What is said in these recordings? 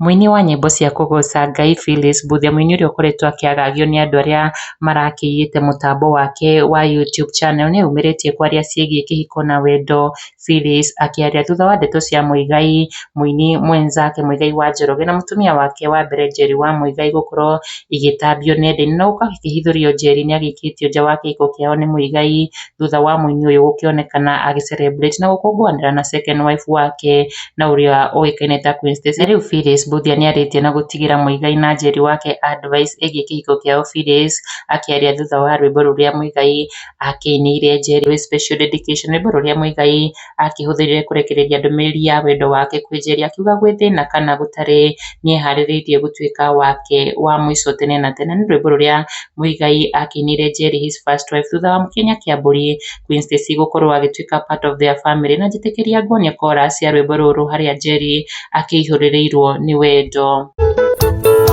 Mũini wa nyĩmbo cia kũgoca Ngai Phyllis Mbuthia, mũini ũrĩa ũkoretwo akĩagagio nĩ andũ arĩa marakĩiyĩte mũtambo wake wa YouTube channel, nĩ eyumĩrĩtie kwaria ciĩgiĩ kĩhiko na wendo. Phyllis akĩaria thutha wa ndeto cia Muigai, mũini mwenzake Muigai wa Njoroge na mũtumia wake wa mbere Njeri wa Muigai gũkorwo igĩtambio nenda-inĩ na gũgakĩhithũrio Njeri nĩ agĩikĩtio nja wa kĩhiko kĩao nĩ Muigai thutha wa mũini ũyũ gũkĩonekana agĩ celebrate na gũkũngũanĩra na second wife wake na ũrĩa ũĩkaine ta Queen Stacy. Na rĩu Phyllis Mbuthia nĩarĩtie na gũtigĩra Muigai na Njeri wake advice ĩgiĩ kĩhiko kĩao. Phyllis akĩaria thutha wa rwĩmbo rũrĩa Muigai akĩinĩire Njeri special dedication, rwĩmbo rũrĩa Muigai akĩhũthĩrire kũrekereria ndũmĩrĩri ya wendo wake kwĩ Njeri, akiuga gwĩ thĩna kana gũtarĩ nĩeharĩrĩirie gũtuĩka wake wa mũico tene na tene. Nĩ rwĩmbo rũrĩa Muigai akĩinĩire Njeri, his first wife, thutha wa Kenya Kĩambũri Queen Stacy gũkorwo agĩtuĩka part of their family. Na njĩtĩkĩria nguonie chorus ya rwĩmbo rũrũ harĩa Njeri akĩihũrĩrĩirwo nĩ wendo.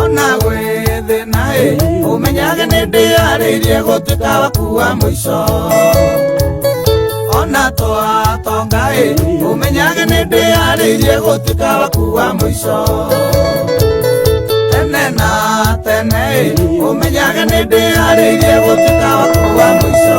Ona gwĩ thĩna ĩ, ũmenyage nĩ ndĩarĩirie gũtuĩka waku wa mũico. Ona twatonga ĩ, ũmenyage nĩ ndĩarĩirie gũtuĩka waku wa mũico tene na tene ĩ, ũmenyage nĩ ndĩarĩirie gũtuĩka waku wa mũico.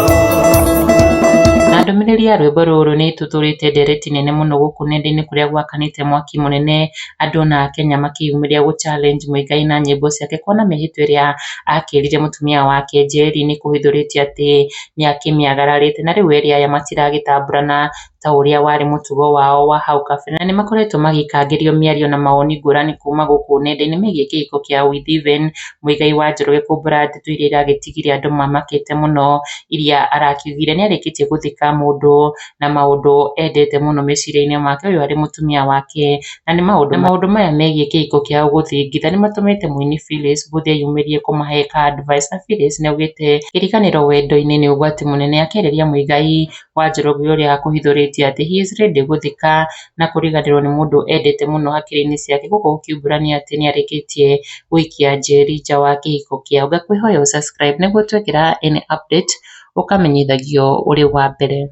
Na ndũmĩrĩri ya rwĩmbo rũrũ nĩ ĩtũtũrĩte ndereti nene mũno gũkũ nenda-inĩ kũrĩa gwakanĩte mwaki mũnene, andũ na Kenya makĩyumĩria gũ challenge Muigai na nyĩmbo ciake, kuona mĩhĩtwa ĩrĩa akĩrire mũtumia wake Njeri nĩ kũhithũrĩtie atĩ nĩ akĩmĩagararĩte, na rĩu erĩ aya matiragĩtambũrana ta ũrĩa warĩ mũtugo wao wa hau kabere, na nĩ makoretwo magĩkangĩrio mĩario na mawoni ngũrani kuma gũkũ nenda-inĩ megiĩ kĩhiko kĩao, with even Muigai wa Njoroge kumbũra ndeto iria iragĩtigire andũ mamakĩte mũno, iria arakiugire nĩ arĩkĩtie gũthika mũndũ na maũndũ endete mũno meciria-inĩ make, ũyũ arĩ mũtumia wake. Na nĩ maũndũ na maũndũ maya megiĩ kĩhiko kĩao gũthingitha nĩ matũmĩte mũini Phyllis Mbuthia eyumĩrie kũmahe ka advice. Na Phyllis nĩ augĩte kĩriganĩro wendo-inĩ nĩ ũgwati mũnene, akĩarĩria Muigai wa Njoroge ũrĩa akũhithũrĩtie atĩ he is ready gũthika na kũriganĩrwo nĩ mũndũ endete mũno hakiri-inĩ ciake, gũkũ gũkiumbũrania atĩ nĩ arĩkĩtie gũikia Njeri nja wa kĩhiko kĩao. Ngakwĩhoya ũ subscribe nĩguo twekĩra any update ũkamenyithagio ũrĩ wa mbere.